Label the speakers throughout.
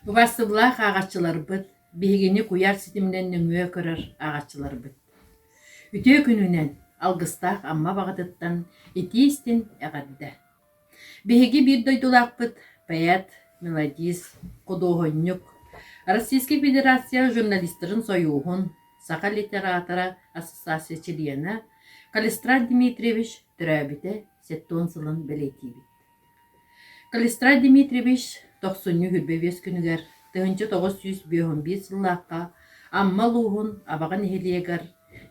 Speaker 1: Убаастабыллаах ааҕааччыларбыт, биһигини куйаар ситиминэн нөҥүө көрөр ааҕааччыларбыт! Үтүө күнүнэн, алгыстаах Амма баҕатыттан итии-истиҥ эҕэрдэ! Биһиги биир дойдулаахпыт поэт, мелодист, худуоһунньук, Российскай Федерация журналистарын сойууһун, саха литератора ассоциация чилиэнэ Калистрат Дмитриевич төрөөбүтэ 70 сылын бэлиэтиибит. Калистрат Дмитриевич тохсунньу 25 күнүгэр 1951 сыллаахха Амма улууһун Абаҕа нэһилиэгэр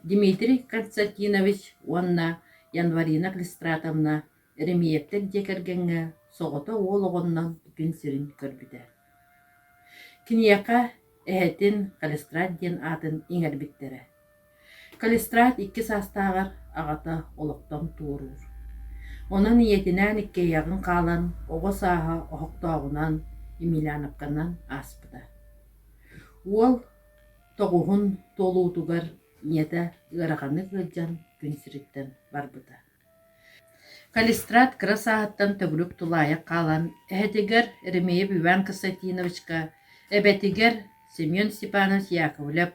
Speaker 1: Дмитрий Константинович уонна Январина Калистратовна Еремеевтэр дьиэ кэргэҥҥэ соҕотох уол оҕоннон күн сирин көрбүтэ. Киниэхэ эһэтин Калистрат диэн аатын иҥэрбиттэрэ. Калистрат икки саастааҕар аҕата олохтон туоруур. Онон ийэтинээн иккиэйэҕин хаалан, оҕо сааһа оһохтооҕунан, Емельяновканан ааспыта. Уол тоҕуһун туолуутугар ийэтэ ыараханнык ыалдьан күн сириттэн барбыта. Калистрат кыра сааһыттан төгүрүк тулаайах хаалан, эһэтигэр Еремеев Иван Константиновичка, эбэтигэр Семен Степанович Яковлев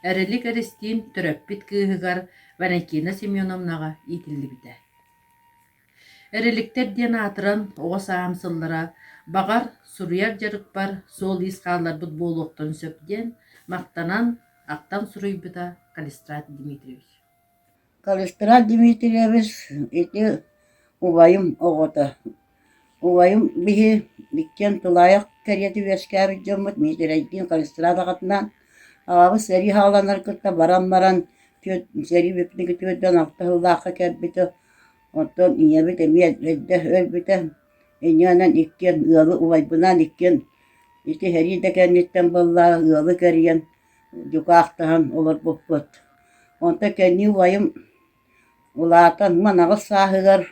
Speaker 1: Эрилик Эристиин төрөппүт кыыһыгар Валентина Семеновнаҕа иитиллибитэ. Эриликтэр диэн аатыран оҕо сааһым сыллара, баҕар, суруйар дьарыкпар суол-иис хаалларбыт буолуохтарын сөп диэн махтанан, ахтан суруйбута Калистрат Дмитриевич.
Speaker 2: Калистрат Дмитриевич ити убайым оҕото. Убайым биһи иккиэн тулаайах кэриэтэ үөскээбит дьоммут Миитэрэйдиин Калистрат аҕатынаан аҕабыт сэрии саҕаланар кытта баран баран түөрт сэрии бүппүтүн 46 сыллаахха кэлбитэ. Оттон ийэбит эмиэ эрдэ өлбүтэ. Инньэ иккиэн ыалы убайбынаан иккиэн ити сэрии да кэнниттэн буолла ыалы кэрийэн дьукаахтаһан олорбуппут. Онтон кэннии убайым улаатан 18 сааһыгар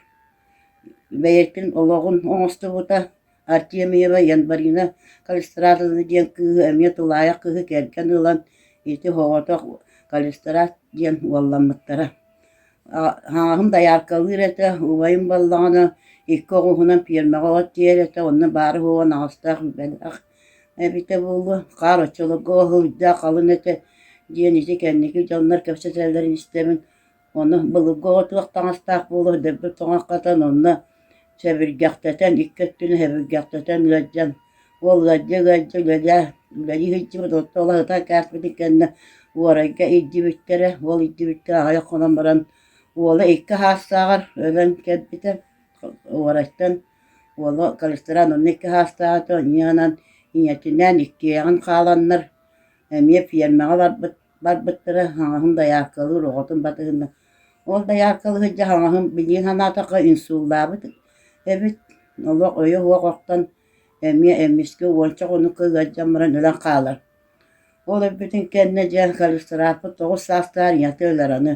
Speaker 2: бэйэтин олоҕун оҥостубута. Артемьева Январина Калистратовна диэн кыыһы эмиэ тулаайах кыыһы кэргэн ылан ити соҕотох Калистрат диэн уолламмыттара. Хаҥаһым дайааркалыыр этэ, убайым буоллаҕына икки оҕуһунан пиэрмэҕэ от тиэйэр этэ, онно баары-суоҕа аҕыстаах бэлэх эбитэ буолуо, хаар оччолорго уһуйдаах халыҥ этэ диэн ити кэнники дьоннор кэпсэтэллэрин истэбин. Ону былыргы оҕо туох таҥастаах буолуо дырбыт тоҥох хатан онно сэбиргэхтэтэн, икки өттүнэн сэбиргэхтэтэн ыалдьан, уол ыалдьа-ыалдьа үлэлээ үлэлии сылдьыбыт, оттон ол аһытан кээспитин кэннэ уорайга илдьибиттэрэ, уол илдьибиттэрэ аҕыйах хонон баран уола икки саастааҕар өлөн кэлбитэ уорайтан Уола Калистран онно икки саастааҕыта онньуонан ийэтинээн иккиэйэҕин хааланнар эмиэ пиэрмэҕэ барбыт барбыттара хаҥаһын дайааркалыыр оҕотун батыһынна. Ол дайааркалыы сылдьан хаҥаһын билигин санаатахха инсуллаабыт эбит, олох өйө суох охтон эмиэ эмискэ уонча хонукка ыалдьан баран өлөн хаалар. Ол өлбүтүн кэннэ дьэ Калистрааппыт 9 саастаах ийэтэ өлөр аны.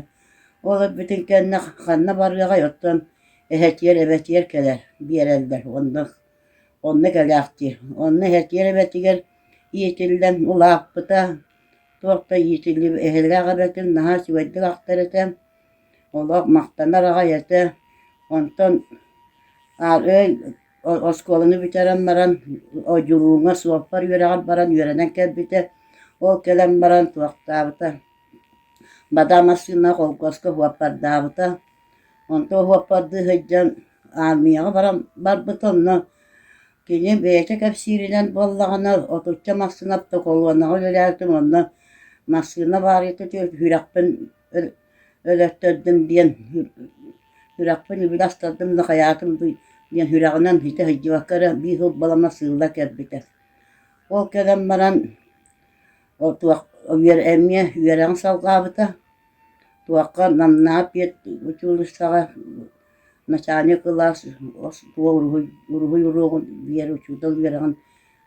Speaker 2: Ол өлбүтүн кэннэ ханна барыаҕай оттон эһэтигэр эбэтигэр кэлэр биэрэллэр онно онно кэлээхтиир. Онно эһэтигэр эбэтигэр иитиллэн улааппыта туох да иитиллибит эһэлээх эбэтин наһаа үчүгэйдик ахтар этэ. Олох махтанар аҕай этэ. Онтон Оскуоланы бүтэрэн баран Одьулууҥҥа суоппар үөрэҕэр баран үөрэнэн кэлбитэ. Ол кэлэн баран туохтаабыта, бадаа массыына холкуоска суоппардаабыта. Онтон суоппардыы сылдьан аармыйаҕа баран барбыта. Онно кини бэйэтэ кэпсииринэн буоллаҕына, отучча массыына автоколуонаҕа үлэлээбитим, онно массыына баарыйата сүрэхпин өлөттөрдүм диэн сүрэхпин үбүлэ астардым да хайаатым дуу диэн сүрэҕинэн ситэ сылдьыбакка эрэ биир сыл балама сыылла кэлбитэ. Ол кэлэн баран туох эмиэ үөрэҕин салҕаабыта. Туохха Намнаа пед училищеҕа начальник кылаас уруһуй уруһуй уруогун биэр учуутал үөрэҕин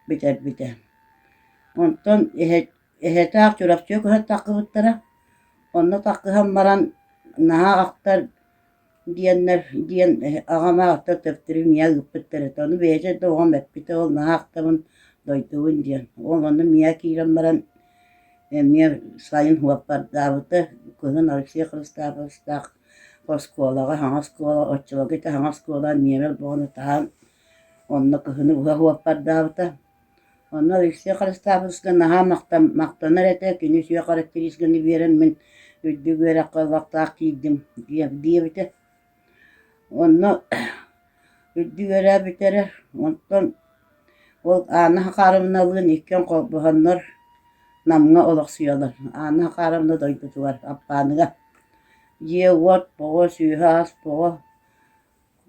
Speaker 2: бүтэрбитэ. Онтон эһэ Эһэтээх Чурапчыга көһөн таххыбыттара. Онно таххыһан баран наһаа ахтар диэннэр диэн аҕам аҕаттар төптөрү миэхэ ыыппыттар этэ. Ону бэйэтэ да оҕом эппитэ ол наһаа ахтабын дойдубун диэн. Ол онно миэхэ киирэн баран эмиэ сайын уоппардаабыта. Кыһын Алексей Христофоровичтаах оскуолаҕа саҥа оскуола оччолорго ити саҥа оскуола миэбэл бөҕөнү таһан онно кыһыны быһа уоппардаабыта. Онно Алексей Харыстаабыска наһаа махтан махтанар этэ, кини үчүгэй характеристиканы биэрэн мин үрдүк үөрэххэ ылыахтаах киирдим диэбитэ. Онно үрдүк үөрэх бүтэрэр, онтон ол Анна Захаровналыын иккиэн холбоһоннор Намҥа олохсуйаллар. Анна Захаровна дойдутугар Аппааныга. Дьиэ-уот оҕо, сүөһү-ас оҕо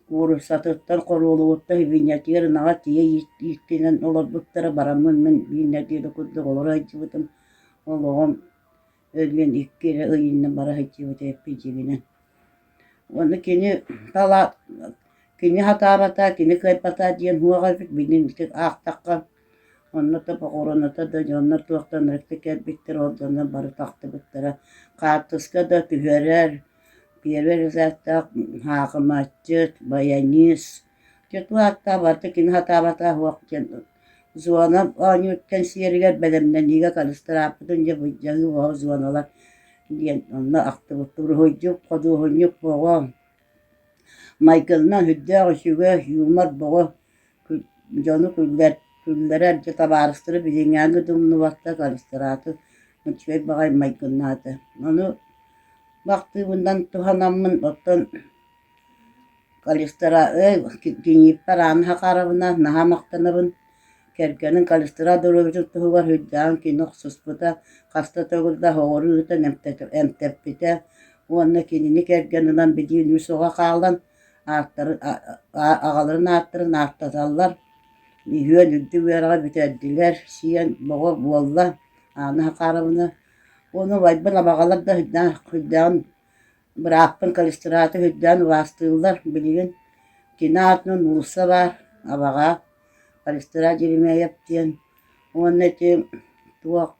Speaker 2: Кууруссатыттан, хоруолугуттан сибиинньэтигэр ынаҕа тиийэ ииттинэн олорбуттара бараммын мин биир нэдиэлэ курдук олоро сылдьыбытым. Ол оҕом өлүөн икки эрэ ыйынан бара сылдьыбыта эппидьиҥинэн. Уонна кини тала кини сатаабата, кини кыайбата диэн суох эбит, билигин ити аахтахха онно да похороната да дьоннор туохтан ырыкты кэлбиттэр, ол дьоннор бары тахтыбыттара. Хаартыска да түһэрэр, Первый разрядтаах хаахымаччыт, баянист, дьэ туох ааттаах барыта кини сатаабата суох диэн зона оонньуур кэнсиэригэр бэлэмнэниигэ калистрааппытын дьэ былдьаһыы бөҕө зоналар диэн онно ахтыбыт уруһуйдьут, худуоһунньук бөҕө, майгынынан сүрдээх үчүгэй, юмор бөҕө Дьону күллэр, күллэрэр дьэ табаарыстары билиҥҥээҥҥи да умнубакка калистраты үчүгэй баҕайы майгыннаата. Ону бахтыыбынан туһанаммын оттон калистра эй кинииппэр Аана Захаровна наһаа махтанабын. Кэргэнин калистра доруобуйатын туһугар сүрдээҕин кини охсуспута, хаста төгүл да оһоҕору ыытан эмтэппитэ уонна кинини кэргэн ылан билигин үс оҕо хаалан ааттарын аҕаларын ааттарын ааттаталлар үһүөн үрдүк үөрэҕи бүтэрдилэр сиэн боҕо буолла Аана Захаровна уонна убайбын абаҕалар да сүрдээҕин бырааппын Калистраты сүрдээн убаастыыллар билигин кини аатынан уулусса баар абаҕа Калистрат Еремеев диэн уонна ити туох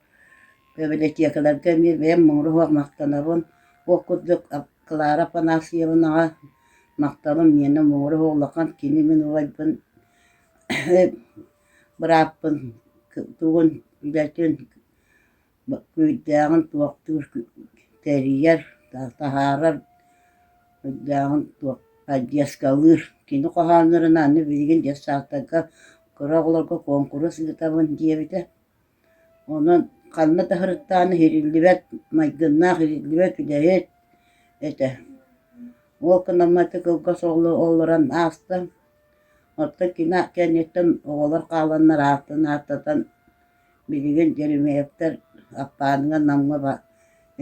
Speaker 2: бибилэтиэкэлэргэ эмиэ бэйэм муҥура суох махтанабын ол курдук Клара Афанасьевнаҕа махталым миэнэ муҥура суох улахан, кини мин убайбын бырааппын тугун үлэтин күүрдээҕин туохтуур тэрийэр, таһаарар үрдээҕин туох поддержкалыыр. Кини хоһооннорун аны билигин детсадтарга кыра оҕолорго куонкурус ыытабын диэбитэ. Онон ханна да сырыттаҕына иһиллибэт майгыннаах иһиллибэт үлэһит этэ. Ол гынан кылгас олорон ааста. Оттон кини кэнниттэн оҕолор хааланнар ааттан ааттатан билигин Еремеевтэр Аппааныга Намҥа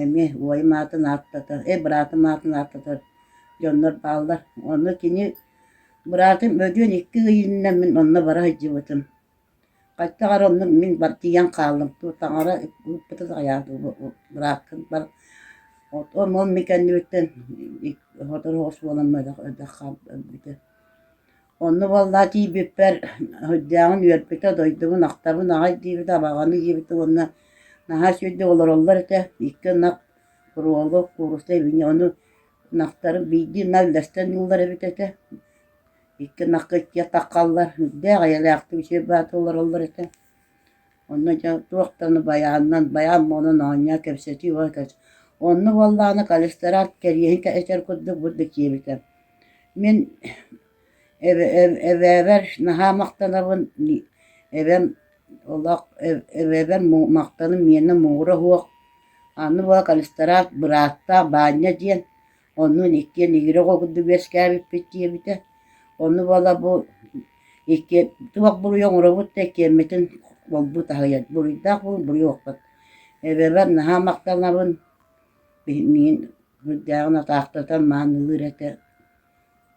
Speaker 2: эмиэ убайым аатын ааттатар, э быраатым аатын ааттатар дьоннор бааллар. Онно кини быраатым өлүөн икки ый иннинэ мин онно бара сылдьыбытым. Хайдах эрэ оннук мин бар тиийэн хааллым дуу, таҥара ыыппыта аҕыйаата бырааккын бар Оттон ол мин кэннибиттэн сотору соҕус буолан элбэх өлбүтэ. Онно буоллаа тиийбиппэр сүрдээҕин үөрбүтэ, дойдубун ахтабын аҕай диэбитэ, абаҕаны диэбитэ уонна наһаа үчүгэйдик олороллор этэ. Икки ынах куруолук, куурусса эбиньэ ону ынахтары биирдии ынах үллэстэн ыллар эбит этэ. Икки ынахха иккиэ таххаллар, үрдээх эйэлээхтик үчүгэй баҕайытык олороллор этэ. Онно дьэ туох да ону байаанынан, байаан буолан оонньоон кэпсэтии Онно буоллаҕына Калистрат кэриэһин этэр курдук бурдук диэбитэ. Мин эбээбэр наһаа махтанабын, эбэм олох эбэбэр махтаным миэнэ муҥура суох. Аны буола Калистрат бырааттаах Баанньа диэн Оннун иккиэн игирэ оҕо курдук үөскээбиппит диэбитэ. Ону буола бу икки туох буруйу оҥоробут да иккиэммитин холбуу таһыйар. Буруйдаах буолун буруйу оҥорбот. Эбэбэр наһаа махтанабын. Миигин сүрдээҕин атаахтатан маанылыыр этэ.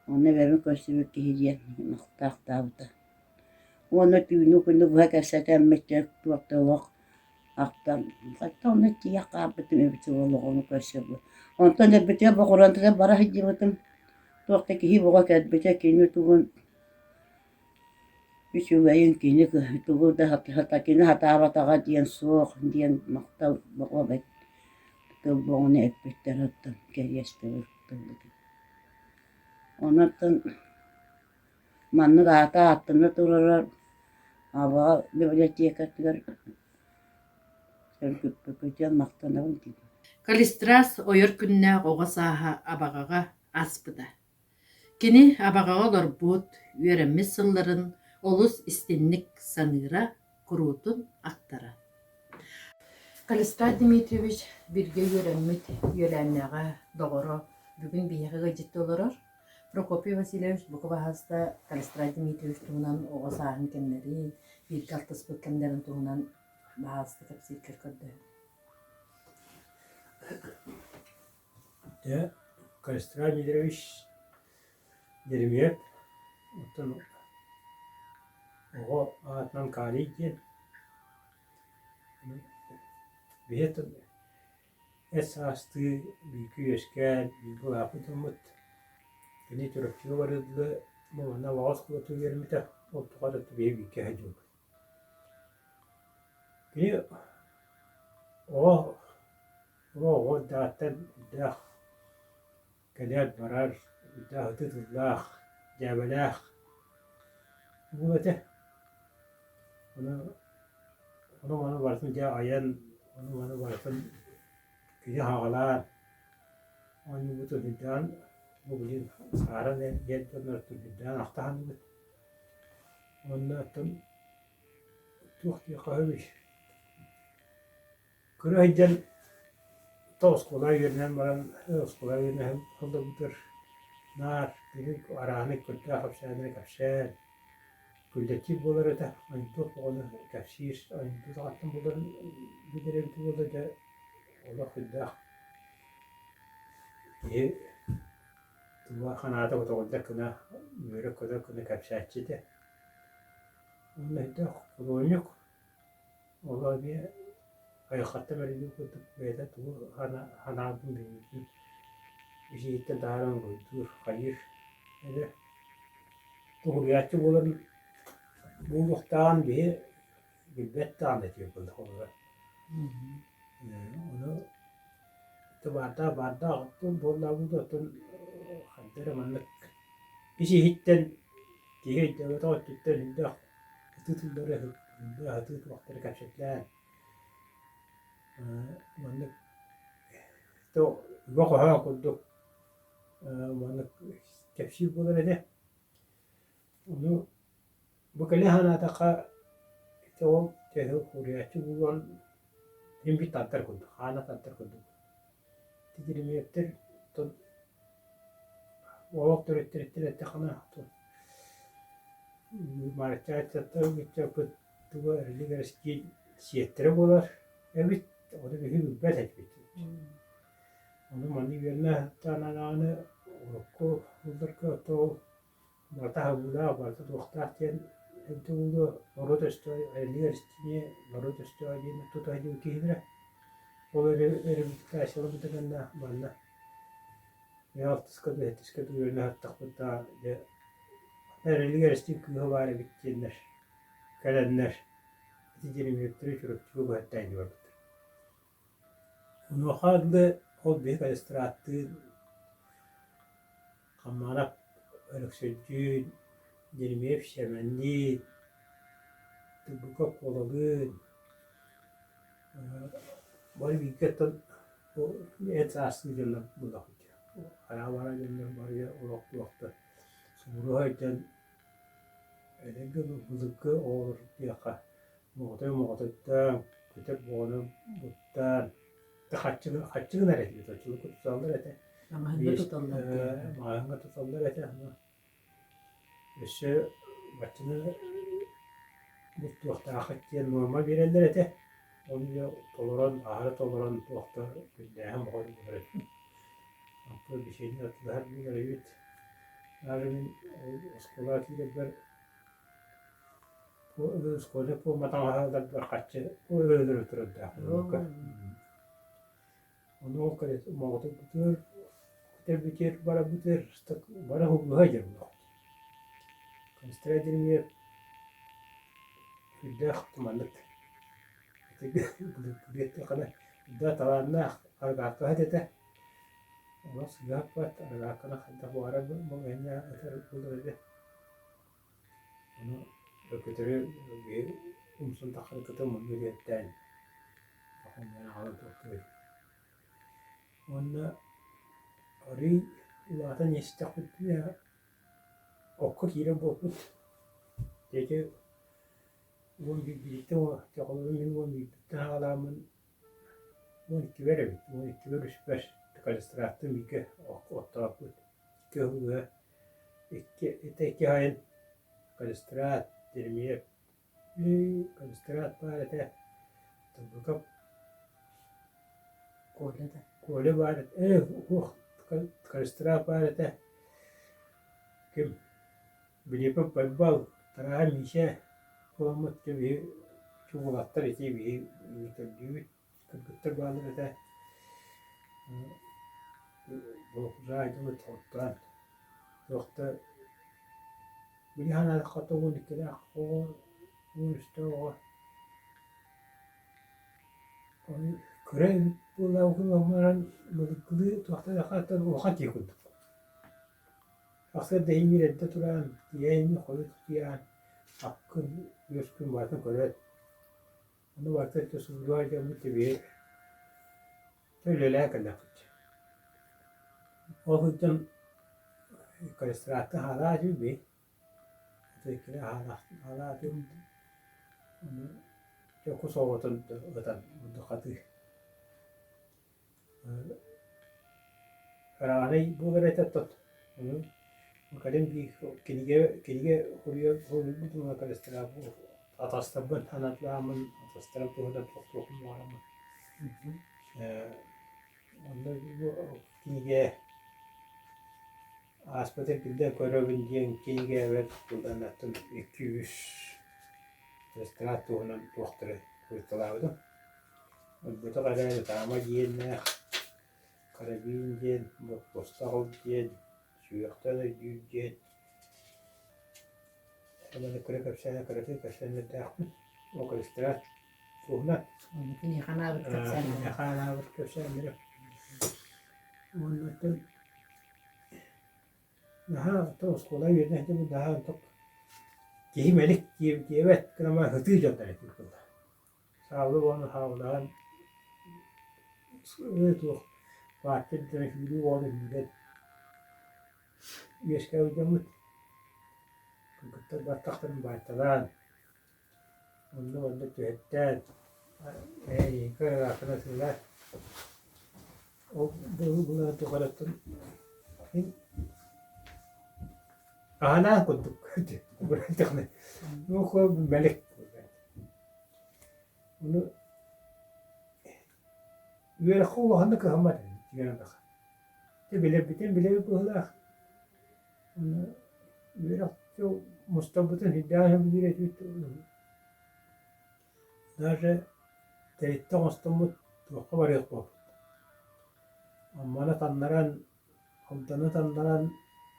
Speaker 2: Онно эбэбин көрсүбүт киһи диэн махтаахтаабыта. Уонна түүнү күнү быһа кэпсэтэммит туох да олох Ахтан, хата онно тиийэ хаалбытым эбитэ буолуо оҕону көрсөргө. Онтон өлбүтүгэр боҕуруонтугар бара сылдьыбытым, туох да киһи бөҕө кэлбитэ, кини тугун үчүгэйин кини тугу да кини сатаабатаҕа диэн суох диэн махтал бөҕө тыл бөҕөнү эппиттэр оттон кэриэстэбил тылбытын. Онон Маннык аата ааттана турара Абаҕа библиотекатыгар сөргүппүккүтүгэр махтанабын диибин.
Speaker 1: Калистрас ойор күннээх оҕо сааһа Абаҕаҕа ааспыта. Кини Абаҕаҕа олорбут, үөрэммит сылларын олус истинник саныыра, куруутун ахтара. Калистрат Дмитриевич бииргэ үөрэммит үөлээннээҕэ, доҕоро бүгүн биһиэхэ ыалдьытта олорор. Прокопий Васильевич бука баһаалыста Калистрат Дмитриевич туһунан оҕо сааһын кэмнэрин, бииргэ алтыспыт кэмнэрин туһунан баһаалыста кэпсииргэр көрдөһөбүн.
Speaker 3: Дьэ, Калистрат Дмитриевич Еремеев, оттон оҕо аатынан Калий диэн. Биһи эт саастыы бииргэ үөскээн, бииргэ улааппыт дьоммут. Кини Чурапчыга барыар дылы манна Алаҕа оскуолатыгар үөрэммитэ, ол тухары биһи бииргэ сылдьыбыппыт. Кини оҕо оҕо эрдэҕиттэн үрдээх кэлээт барар, үрдээх ытыы тыллаах, дьээбэлээх уол этэ. Ону ону-маны барытын дьэ айан, ону-маны барытын кини хаҕалаан оонньуубутун үрдээн бу билигин сааран диэн дьоннортон үрдээн ахта саныыбыт. Уонна оттон туох диэххэ сөбүй Кыра сылдьан то оскуолаҕа үөрэнэн баран оскуолаҕа үөрэнэ сылдьыбытыгар наар кини арааһынай көрдөөх кэпсээннэри кэпсээн күллэччи буолар этэ. Анекдот оҕону кэпсиир, анекдот аҕаттан буларын билэр эбит буолла дьэ олох сүрдээх киһи туга санаата көтөҕүллэр гына үөрэ-көтө гына кэпсээччи этэ. Уонна өйдөөх худуоһунньук Ол эмиэ айылҕаттан бэриллибит курдук бэйэтэ тугу санаабытын билбитин ис-иһиттэн таһааран уруһуйдуур, хайыыр эрэ уһуйааччы буолан буолуохтааҕын биһи билбэт даҕаны этибит буолла холобура. Ону баардаах баардаах оттон буоллаабыт оттон хайда эрэ маннык ис-иһиттэн киһи өйдөөбөтөх өттүттэн элбэх ытыы тыллары ытыы туохтары кэпсэтилээн маннык үгэ-хоһоо курдук маннык кэпсиир буолар этэ. Ону бу кэлэ санаатахха ити ол төһө уруйааччы буолуон син биир тардар курдук, хаана тардар курдук. Титиримиэптэр олох төрүттэриттэн эттэххинэ Марчааччаттар туга эрилик эрэскиин сиэттэрэ буолар эбит, ону биһиги билбэт этибит. Ону маннык үөрэнэ сатаан урукку сылларга ол Барыта аһыллыылаах, барыта туохтаах диэн эбитэ буолуо, норуот өстөөҕө эрэллиир эристиини норуот өстөөҕө диэн тута сылдьыбыт киһилэрэ. Ол реабилитацияларбыта кэннэ манна мин алтыска дуу, сэттискэ дуу үөрэнэ сыттахпыт да дьэ эрэллиир эристиин кыыһа баар эбит диэннэр кэлэннэр ити дьэримиэптэри Чурапчыга быһаттаан барбыттар. Онуоха дылы ол биһи Калистраттыын Хаммарап Өлөксөйдүүн, Еремеев Сэмэнниин, Тыбыков Куолалыын бары бииргэ оттон эт саастыы дьоннор буоллахпыт дии. Хайаҕа дьоннор бары олох туохтар субуруһа сылдьан эдэргэ былыргы оҕолор диэххэ Моҕотой моҕотойдоон, көтөр боҕону буттаан, хаччы хаччы гынар этибит, оччолорго туталлар этэ.
Speaker 1: Маҕаһыыҥҥа туталлар диэн.
Speaker 3: Маҕаһыыҥҥа туталлар этэ. Өссө баччаны бултуохтааххыт диэн нуорма биэрэллэр этэ. Ону дьэ толорон, аһара толорон туохта күннээһин боҕо буолар этэ. Онтон бичиэнньэ атыылаһар буолар эбит. Даже мин оскуолаҕа киирэрбэр Оскуола пуома таҥаһа хаччы өлөрө турардаах Ону ол кэлэ моҕотойбутугар көтөрбүтүгэр барарбытыгар бары уһугуһа дьэ буолуохпут. Конструктор сүрдээх маннык сүрдээх талааннаах аргааккаһыт этэ. Олох сыыһаппат аргаакканы хайдах баҕарар балаһыанньа ытар буолар этэ. Ону көтөрү умсун таххары кытта мунну диэттээн аҕалан туохтуур. Уонна арыый улаатан истэхпитинэ окко киирэр буолбут. Ити 11-бириттэн холобур мин 11-биттэн саҕалааммын 12-бэр эбит, 12-бэр үспэр калистраттан бииргэ оттооппут. Икки ыһыа икки ити икки айан калистрат, Еремеев калистрат баар этэ, Тылбыкап
Speaker 1: Коля да.
Speaker 3: Коля баар этэ, ээ уох калистрат баар этэ. Ким Билиэпэп Байбал, Тарааһа Миисэ буоламмыт дьэ биһи уолаттар ити биһи көрдүүбүт, кыргыттар бааллар этэ. Болокузаайдыбыт оттоон туох да били санаатахха 12-лээх оҕо, 13-тээх оҕо ону кыра эбит буоллаҕына баран былыргылыы туохтан эрэ улахан киһи курдук. Сарсыарда иһин эрдэ туран, тиийэн хойут утуйан, аккын, үөскүн барытын көрөөт, ону барыта өттө сууллуһа дьоммут тэбиэһи үлэлээн кэллэхпит. Ол сылдьан калистракка хаалаа үчүгэй, иккини хаалаатым, ону дьокус оҕотун ытан хатыы Араанай буолар этэ тот. Ону кэлин биир кинигэ кинигэ суруйар суруйбут уонна атастарбын анатылааммын атастарым туһунан туохтуохпун баҕараммын. Онно бу кинигэ ааспытын килдэ көрөбүн диэн кинигэбэр тылланаттым икки-үс ресторан туһунан туохтары суруйталаабытым. Ылбытах эрээри таама диэннээх, карабин диэн, боппуостаҕыл диэн, сүһүөхтэн өйдүүр диэн Аны кыра кэпсээнэ кыратык кэпсээннэрдээхпин. Ол ресторан туһунан.
Speaker 1: Киниэхэ анаабыт кэпсээннэрэ.
Speaker 3: Киниэхэ анаабыт кэпсээннэрэ. Уонна оттон наһаа оттон оскуола үөрэнэ сылдьыбыт наһаа онтук киһи мэлик диэбэт гына сытыы дьоннор этибит буолла. Саабыл уонна саабылаһан туох бааччы дьоно сүүрүү оҕону сүүрэн үөскээбит дьоммут кыргыттар баттахтарын баайталаан онно-манна түһэттээн эйиэхэ ыраахтан атыылаан ол былы тухарыттан мин аһанаан курдук мэлик Ону үөрэххэ улаханнык кыһаммат этим дьиҥэр Дьэ билэрбитин билэбит быһыылаах. Уонна үөрэх мустарбытын сүрдээх сөбүлүүр этибит. Даже тэрилтэ оҥостоммут туохха барыах буолбут. Амманы таннаран, Алданы таннаран,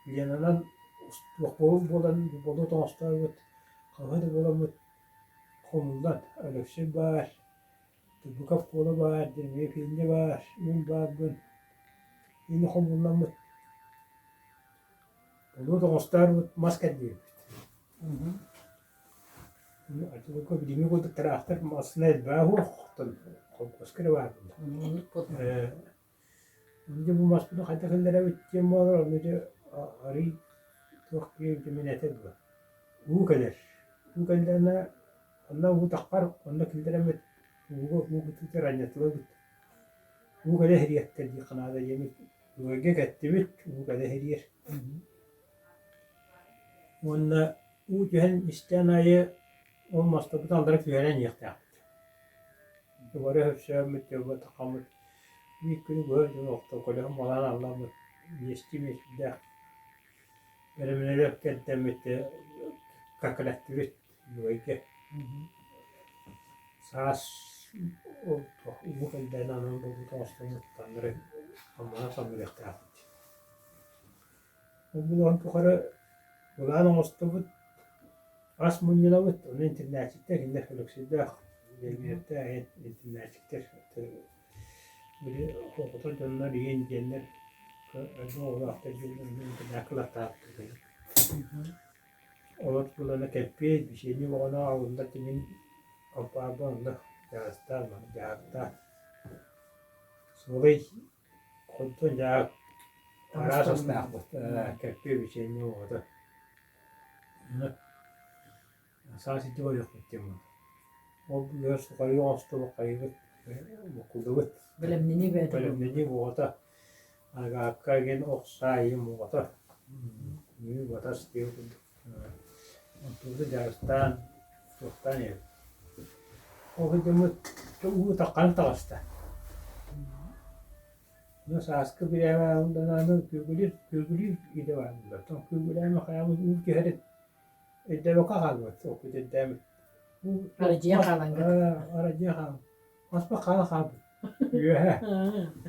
Speaker 3: Ленанан туох буолан болуот оҥостообут, хаһыа да буоламмыт хомуллан Алексей баар, Тыбыков Куола баар, Дмитрий Пиня баар, мин баарбын. Ини хомулламмыт. Болуот оҥостаарбыт мас кэрдиэбит. Оччолорго билиҥҥи курдук тыраахтар массыына элбэҕэ суох, оттон холкуоска эрэ баар буолла. Дьэ бу маспытын хайдах киллэрэбит диэн буолар, онно дьэ арыый туох диэбитэ мин этэ дуо, уу кэлэр. Уу кэллэҕинэ онно уу таххар, онно киллэрэммит ууга уу кытыытыгар анньатылабыт. Уу кэлэ иһириэхтэр диэххэ наада диэммит ыарга кэттибит, уу кэлэ иһириэр. Уонна уу түһэн истээн аайы ол мастарбытын аллара түһэрэн иһиэхтээхпит. Бары өссөөммүт, дьолбот-хаммыт биир күнү быһа дьон охтоколоһон малаан алламмыт биэстии миэстэлээх бэрэмэнэлэр кэрдэммит какалаттыбыт үөйгэ саас ол уу кэлдээн анан буолбут оҥостоммут таҥнары аммаҕа самнарыахтаахпыт. Ол булан тухары былаан оҥостобут, ас мунньунабыт, ону интэрнээччиктэр кинилэр Өлөксөйдөөх Леонидтаах интэрнээччиктэр били оҕото дьоннор ийэн диэннэр элбэх оҕолоохтор диэн интэрнээккэ ылаттаабыттар. Олор булана кэлпиэт, бичиэнньэ оҕону аҕаллар тимин ампаарба онно дьаарыстаан, дьаһахтаан суолай Онтон дьаа араас астаахпыт кэппиэ бичиэнньэ оҕото. Саас ити барыахпыт диэн буолла. Ол быыһыгар сухарыы оҥостубут хайыыбыт, буккуллубут.
Speaker 1: Бэлэмнэнии бэйэтэ
Speaker 3: Бэлэмнэнии буоҕата, аргаакка игин ох саа игин буоҕата, үҥүү батас диэн курдук. Онтубутун дьарыктаан, туохтаан иһэбит. Ол сылдьаммыт уу таххан таҕыста. Ону сааскы бириэмэ аны күөгүлүүр, күөгүлүүр идэ баар буолла. Күөгүлээмэ хайаабыт уу түһэрин Өйдөөбөккө хаалбыт, ол күтүрдээбит.
Speaker 1: Арадьыйан хаалаҥҥыт.
Speaker 3: Арадьыйан хаалан. Аспа хаала хаалбыт. Үөһэ.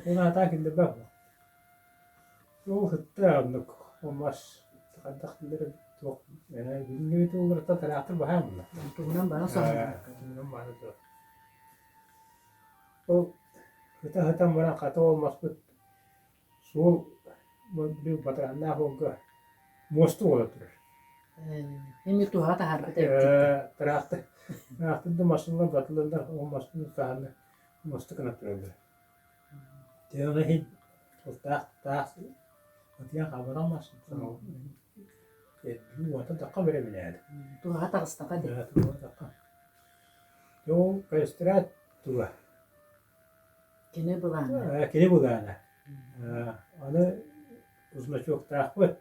Speaker 3: Ол аатаа киллэрбэт буол. Ол сытта оннук ол мас хайдах киллэрэ туох бүгүҥҥү тылларыттан тыраахтыр баһаам буолла.
Speaker 1: Тугунан бара соһуйбакка.
Speaker 3: Тугунан бара туох. Ол сыта-сытан баран хата ол маспыт Суол били батараннаах уолга муоста буола турар.
Speaker 1: Эми туһаҕа таһаарбыт эбит.
Speaker 3: Тыраахтыр тыраахтыр да массыыналар батылланнар ол массыына таһаанна муоста гына тураллар. Дьэ ону иһин ол таах таах ытыйан хаалбатах мас уота тахха бэрэминээт.
Speaker 1: Туһаҕа таҕыстаҕа дии.
Speaker 3: Туһаҕа тахха. Дьэ ол калистрат туга
Speaker 1: Кини былаана.
Speaker 3: Кини былаана. Аны значоктаахпыт.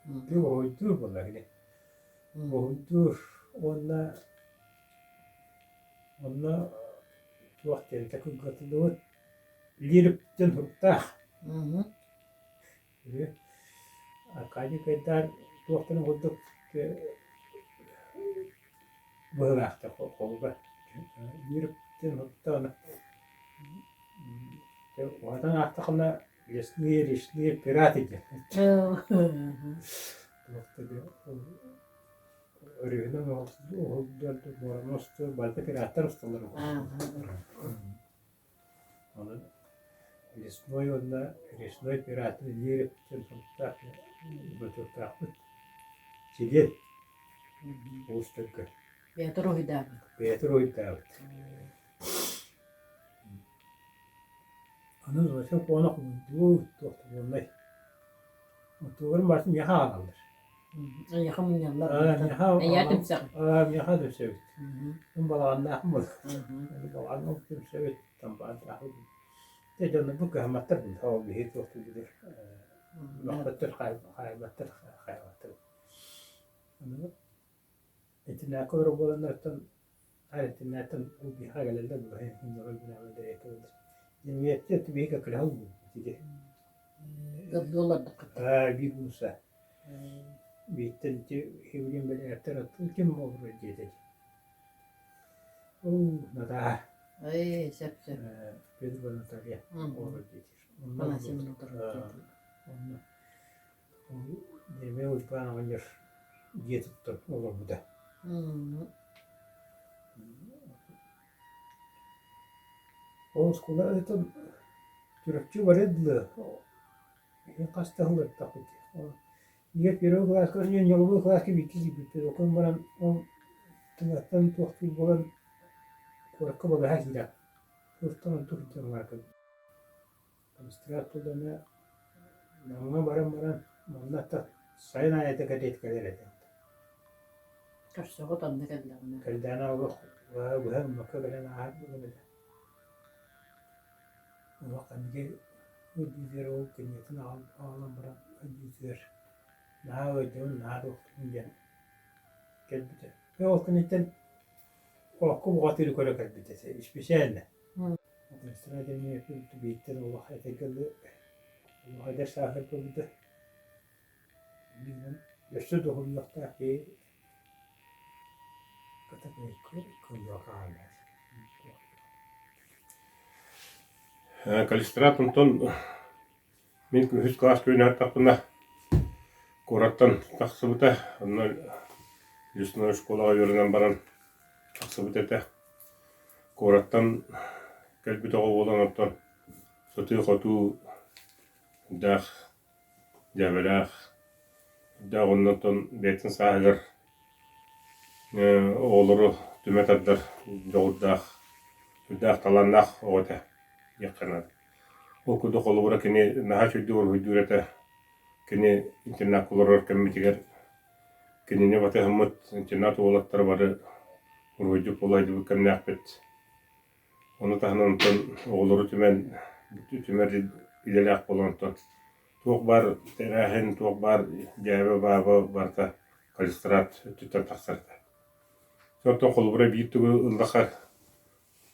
Speaker 3: Уһуйдуур буолла кини. Уһуйдуур уонна онно туох диэн кылгатыллыбыт лириктэн суруктаах. Аркадий Гайдар туохтарын курдук быһыылаахтар холуба Лириктэн суруктаҕына уһатан аахтаххына лесные речные пираты диэн өрүһүнэн уһуллар муораны устар барыта пираттар усталлар Онон лесной уонна речной пираты Лирип диэн суруктаах значоктаахпыт. Чилиэн олус төлкө.
Speaker 1: Бэйэтэ уруһуйдаабыт.
Speaker 3: Бэйэтэ уруһуйдаабыт. Аны значок уона хомуйдуу туох да буоллай. Оттугар барытын миэхэ аҕалаллар.
Speaker 1: Эйиэхэ мунньаллар. Эйээ түмсэҕин.
Speaker 3: Миэхэ түмсэбит. Мин балаҕаннаахпын буолар. Балаҕаҥҥа түмсэбит, тамбааннаахпын. Дьэ дьоннорбут кыһамматтар ол биһиги туох билэр мөхпөттөр, хаайбаттар, хаайбаттар. Аны итиннээххэ олорор буоланнартан Итиннээттэн биһиэхэ кэлэллэр буолар, биһиги кэлэһэл ити
Speaker 1: Ыалдьыоллордуккут.
Speaker 3: Биир уулусса. Бииртэн ити Евгений бэлээттэр ким олорор дьиэтэ Оо, Натаа.
Speaker 1: Ээ, сөп сөп.
Speaker 3: Петр Наталья олорор дьиэтигэр.
Speaker 1: Афанасьевна олорор дьиэтигэр.
Speaker 3: Онно Еремей Уйбаан оҕонньор дьиэ туттан олорбута. Ол оскуола ыытан Чурапчы барыар дылы хас да сыл ырыттахпыт дии. Ийэ первый кылааска ньолобуй кылааска бииргэ киирбиппит. Ол баран ол тыҥаттан туохтуур буолан куоракка балыыһа киирэн туохтан онтук дьаҥҥа Быстыраат туланы Намҥа баран баран манна сайын аайы кэлиэт кэлэр этэ.
Speaker 1: Көрсөҕүт онно кэллэҕинэ.
Speaker 3: Кэлдэҕинэ олох быһа гыммакка кэлэн ааһар буолар этэ. Олох кэнники ыалдьыытыгар ол кинигэтин аҕалан баран ыалдьыытыгар наһаа ыалдьабын, наһаа туохтуубун диэн кэлбитэ. Ол кэнниттэн олоххо бухатыыры көрө кэлбит этэ, исписээлинэ. Эстрада эмиэ бииртэн олох этэргэ дылы олох эдэр сааһыгар көрбүтэ. Өссө доһуйуохтаах киһи
Speaker 4: Калистрат онтон мин үһүс кылаас күөнээттэхпинэ куораттан тахсыбыта. Онно лесной школаҕа үөрэнэн баран тахсыбыт этэ. Куораттан кэлбит оҕо буолан оттон сытыы-хотуу даах дьээбэлээх даах онно оттон бэйэтин сааһыгар оҕолору түмэ тардар дьоҕурдаах, сүрдээх талааннаах оҕо этэ диэххэ наада. Ол курдук холобура кини наһаа үчүгэйдик уруһуйдуур этэ. Кини интернакка олорор кэммитигэр кинини батыһаммыт интернат уолаттара бары Уруһуйдьут буола сылдьыбыт кэмнээхпит. Ону таһынан онтон оҕолору түмэн түмэр идэлээх буолан онтон туох баар тэрээһин, туох баар дьээбэ-бааба барыта Калистрат өттүттэн тахсар этэ. Онтон холобура биир тугу ыллахха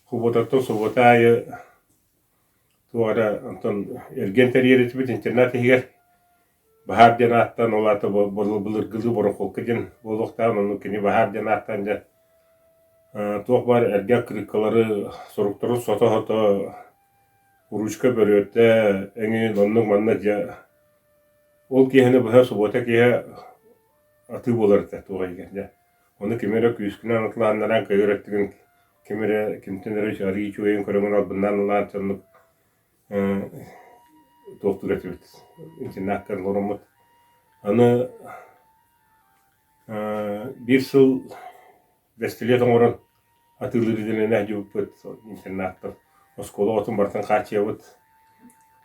Speaker 4: субуотаттан субуота аайы туох эрэ онтон эргиэн тэрийэр этибит интернат иһигэр Баһаар диэн ааттаан, ол аата былыргылыы борохуокка диэн буолуохтааҕын, онно кини баһаар диэн ааттаан дьэ туох баар эргэ аккырыыккалары суруктарын сото-сото ручка бөрүөтэ эҥин оннук-манна дьэ ол киэһэни быһа субуота киэһэ атыы буолар этэ туох иһигэр дьэ. Ону кими эрэ күүскүнэн атылааннаран көйөр өттүгүн ким эрэ кимтэн эрэ арыый үчүгэйин көрөҥүн албыннаан ылаан оннук туохтуур этибит интернакка олороммут. Аны биир сыл бэстилиэт оҥорон атыылыыр идэлэнэ сылдьыбыппыт интернаттан. Оскуола оҕотун барытын хааччыйабыт.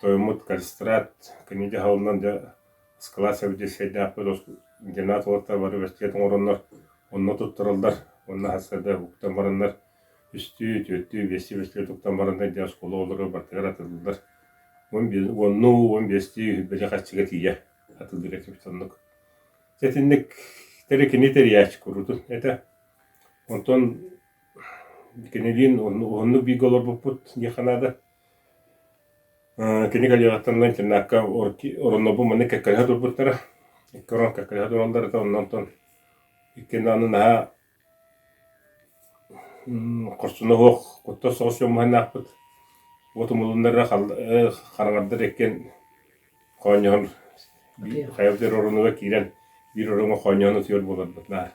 Speaker 4: Тойоммут Калистрат кини дьаһалынан дьэ ыскылаат сэбиэдиссэйдээхпит интернат уолаттара бары бэстилиэт оҥороннор онно туттараллар. Уонна сарсыарда уһуктан бараннар үстүү, түөртүү, биэстии бэстилиэт уктан бараннар дьэ оскуола оҕолоро барытыгар атыылыыллар. Уоннуу, 15-тии бэлэ харчыга тиийэ атыылыыр этибит оннук. Итинник кини тэрийээччи куруутун этэ. Онтон кинилиин уһуннук бииргэ олорбуппут диэххэ наада. Кини кэлиэҕиттэн ыла интернакка ороннорбун маннык кэккэлэһэ турбуттара. Икки орон кэккэлэһэ тураллар этэ, онно онтон иккиэн даҕаны наһаа хорсуна суох, куттас соҕус дьоммуһаннаахпыт. Уот умулуннарара хараҥардар иккиэн хоонньоһон хайа биир оронугар киирэн биир ороҥҥо хоонньоһон утуйар буоларбыт наар.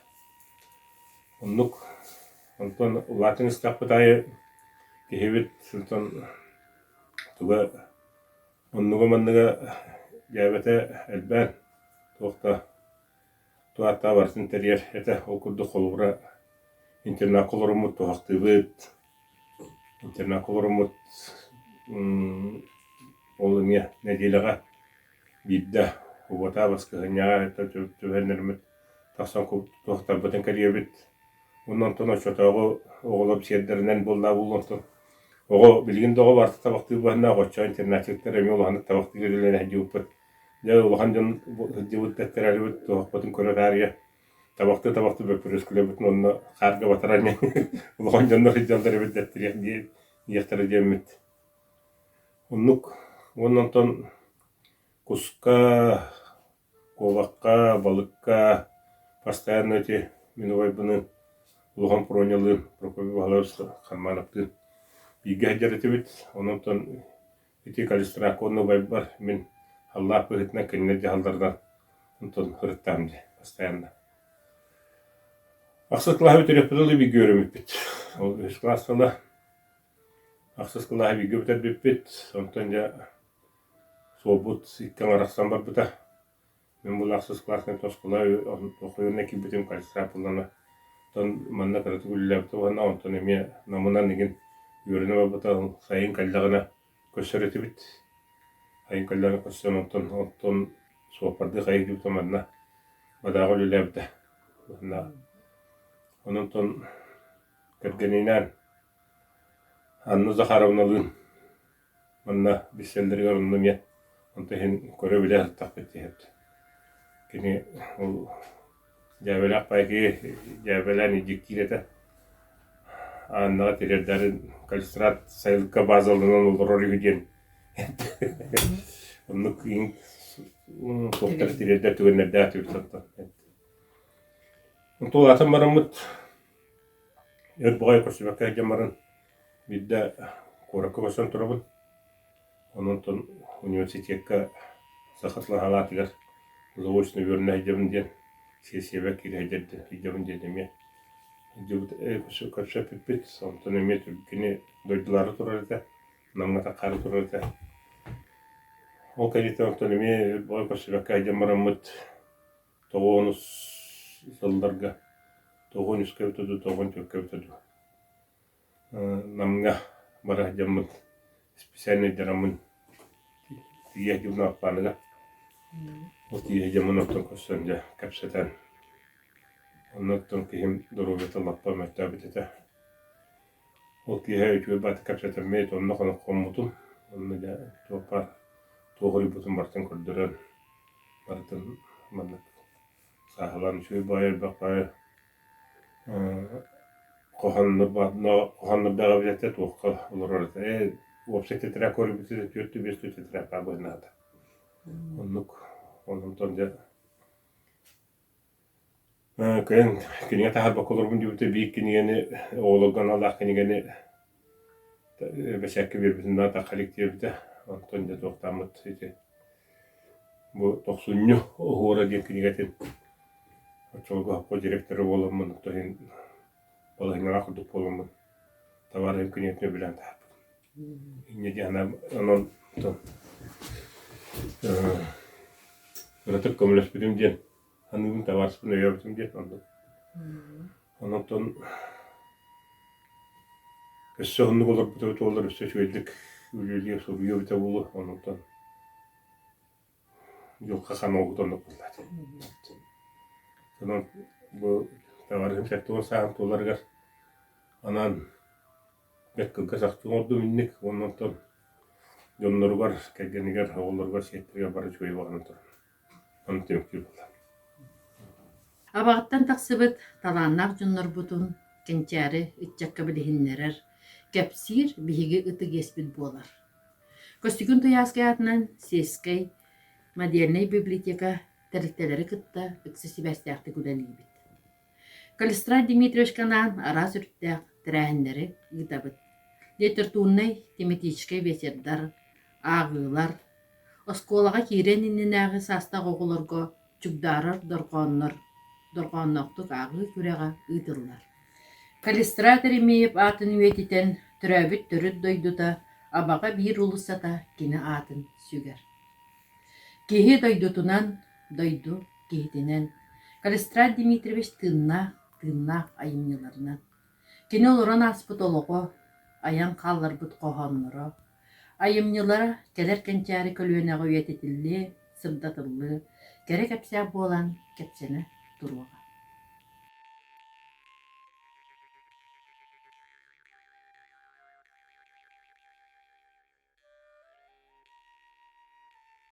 Speaker 4: Оннук. Онтон улаатан истэхпит аайы киһибит онтон туга оннуга-манныга дьээбэтэ элбээн туох да туһаттаа барытын тэрийэр этэ. Ол курдук холобура интернакка олороммут туһахтыыбыт, интернакка олороммут ол эмиэ нэдиэлэҕэ биирдэ убатаа баскыһынньаҕа түбэһиннэриммит тахсан туһахтарбытын кэрийэбит. Уонна онтон оччотооҕу оҕолор сиэрдэринэн буоллаа буолуо онтон оҕо билигин да оҕо барыта табахтыыр быһаннаах оччо интернатчиктар эмиэ улаханнык табахтыыр үлэлэһэ сылдьыбыппыт. Дьэ улахан дьон сылдьыбыт дэттэрэрибит туһахпытын көрө таарыйа табахтыы-табахтыы бөппүрүөскэлэрбитин онно хаарга батаран улахан дьоннор сылдьаллар эбит дэттириэх диэхтэрэ диэммит. Оннук уонна онтон куска, куобахха, балыкка постоянно ити мин убайбыныын улахан Пронялыын, Прокопий Баһылаевич Хармановтыын бииргэ сылдьар этибит. Онон ити Калистракка уонна убайбар мин халлаах быһыытынан кинилэр дьаһалларынан онтон ырыттаҕым дии постоянно. Ахсыс кылааһы бүтүрүөхпүт ыла бииргэ үөрэммиппит. Ол үһүс кылаас ыла Ахсыс кылааһы бииргэ бүтэрбиппит, онтон дьэ суолбут икки аҥар арахсан барбыта. Мин була ахсыс кылааска оскуола охуйуонна киирбитим кальций буллана. Онтон манна кыратык үлэлээбитэ уонна онтон эмиэ Намынан игин үөрэнэ барбыта. Сайын кэллэҕинэ көрсөр этибит. Сайын кэллэҕинэ көрсөн онтон онтон суоппардыы хайыы дьыбыта манна Бадааҕа үлэлээбитэ. Уонна онон кэргэнинээн Анна Захаровналыын манна билсэллэригэр онно эмиэ онто иһин көрө-билэ сыттахпыт диэбит. Кини ол дьээбэлээх байкы дьээбэлээн илдьиктиир этэ. Аннаҕа тириэрдэрин Калистрат сайылыкка базаланан олорор үһү диэн оннук суохтары тириэрдэр түгэннэрдээх этибит оттон. Онтон улаатан бараммыт Өр баҕайы көрсүбэккэ сылдьан баран, биирдэ куоракка көрсөн турабын. Онон университекка саха тылын салаатыгар заочно үөрэнэ сылдьабын диэн, сиэссийэбэр киирэ сылдьабын диэн эмиэ сылдьыбыт көрсөппүппүт. Онтон эмиэ кини дойдулаары турар этэ, Намҥа таххаары турар этэ. Ол кэнниттэн онтон эмиэ өр баҕайы көрсүбэккэ сылдьан бараммыт, тоҕуонус сылларга тоҕуон үскэ эбитэ дуу, тоҕуон түөркэ эбитэ дуу Намҥа бара сылдьаммын специальнайдараммын тиийэ сылдьыбын Аппааныга. Ол тиийэ сылдьаммын онтон көрсөн дьэ кэпсэтэн. Оннуттан киһим доруобуйата лаппа мөлтөөбүт этэ. Ол киэһэ үчүгэй баҕайытык кэпсэтэммит, онно хоммутум. Онно дьэ туох баар туох уруйбутун барытын көрдөрөн, барытын маннык сааһылаан үчүгэй баҕайы элбэх баҕайы хоһооннордоох эбит этэ, туохха олорор этэ. Ээ, уопсай тэтэрээк көрбүт этэ, түөрт биэс тэтэрээк баар быһыылаах Оннук, онтон дьэ Кыайан кинигэ таһаарбакка олорбун диэбитэ биир кинигэни оҕолорго аналлаах кинигэни бэчээккэ биэрбитин наада коллективбитэ. Онтон дьэ туохтааммыт ити бу тохсунньу оһуора диэн кинигэтин оччолорго хоппо директора буоламмын оттон иһин балаһыанньалаах курдук буоламмын табаарыһым кинигэтин үбүлээн таһаарбытым. Инньэ диэн онон кыратык көмөлөспүтүм диэн Аныыбын табаарыспын өйөөбүтүм диэн оннук. Онтон өссө оннук олорбут эбит буоллар өссө үчүгэйдик үлэлиэ, суруйуо эбитэ буолуо. Онтон дьылҕа хаан оҥоһута оннук буолла этэ. Онон бу табаарыһым 70 сааһын туоларыгар анаан бэрт кылгас ахтыы оҥордум инник уонна онтон дьонноругар, кэргэнигэр, оҕолоругар, сиэттэригэр бары үчүгэй баҕанан туран Ону түмүктүүр буолла.
Speaker 1: Абаҕаттан тахсыбыт талааннаах дьоннорбутун кэнчээри ыччакка билиһиннэрэр, кэпсиир биһиги ытык иэспит буолар. Көстөкүүн Туйааскай аатынан сельскэй модельнай библиотека тэрилтэлэри кытта ыкса сибээстээхтик үлэлиибит. Калистрат Дмитриевичка анаан араас өрүттээх тэрээһиннэри ыытабыт. Литературнай, тематическай биэчэрдэр, ааҕыылар, Оскуолаҕа киириэн иннинээҕи саастаах оҕолорго чугдаарар дорҕооннор дорҕоонноохтук ааҕыы күрэҕэ ыытыллар. Калистрат Еремеев аатын үйэтитэн, төрөөбүт төрүт дойдута Абаҕа биир уулуссата кини аатын сүгэр. Киһи дойдутунан, дойду киһитинэн Калистрат Дмитриевич тыыннаах, тыыннаах айымньыларынан. Кини олорон ааспыт олоҕо, айан хаалларбыт хоһоонноро, Айымньылара кэлэр кэнчээри көлүөнэҕэ үйэтитиллиэ, сырдатыллыа, кэрэ кэпсээн буолан кэпсэнэ туруоҕа.